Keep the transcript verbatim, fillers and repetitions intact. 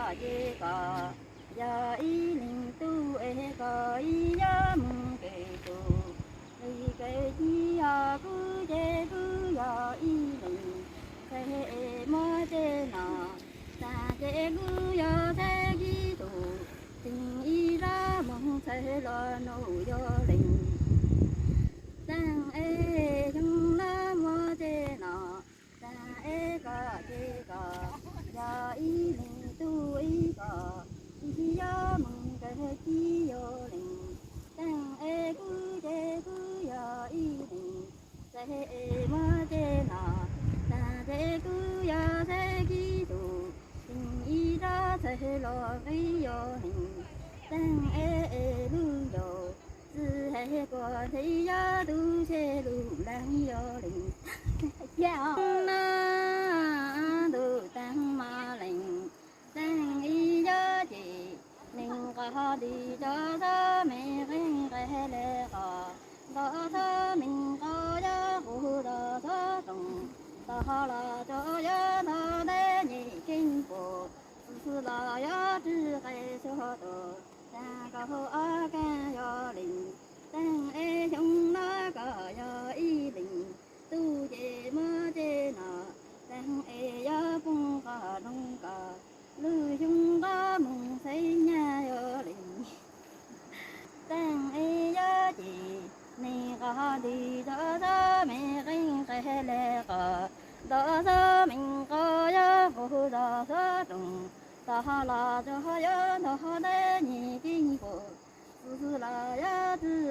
Jĕ kơ yơh ih ling tŭ ê kơ ih yơh mơ̆ng kơ̆ tŭ. Ih kơ̆ či yơh kơ jĕ kơ yơh ih ling. Sĕ ê mơ̆ jĕ nă. Sa jĕ kơ yơh sĕ kơ tŭ. Tĭng ih ră mơ̆ng sĕ lŏ nô yơh ling. Tang ê yơh nă mơ̆ jĕ nă. Tang ê kơ jĕ kơ yơh ih ling tŭ ih kơ ih yơh mơ̆ng kơ̆ či yơh ling. Tang ê kơ jĕ kơ yơh ih ling. Sĕ ê mơ̆ jĕ nă. Tang jĕ kơ yơh sĕ kơ tŭ. Tĭng ih ră sĕ lŏ kơ yơh ling. Tang ê ê lu yơh. Sư hê kơ thê yơh tŭ sĕ lu lăng yơh ling. Yơh nă tŭ tang mă ling. Tang ih yơh jĕ. Ling kơ hơdip čô sơ mĕ ring kơ lĕ kơ. Dŏ sơ mĭn kơ yơh kơ dŏ sơ tong. Dŏ hơ lă čô yơh dŏ đe ñi king pô. Sư lă yơh trư kơ sơ tong. Tang kơ hơ a kơ yơh ling. Tang ê yơh nă kơ yơh ih ling. Tŭ jĕ mơ̆ jĕ nă. Tang ê yơh pŭng kơ nung kơ. Lu yơh kơ mơ̆ng sĕ ña yơh ling. Tang ê yơh jĕ. Ling kơ hơdip čô sơ mĕ ring kơ lĕ kơ. Dŏ sơ mĭn kơ yơh kơ dŏ sơ tong. Dŏ hơ lă čô yơh dŏ đe ñi king pô. Sư lă yơh trư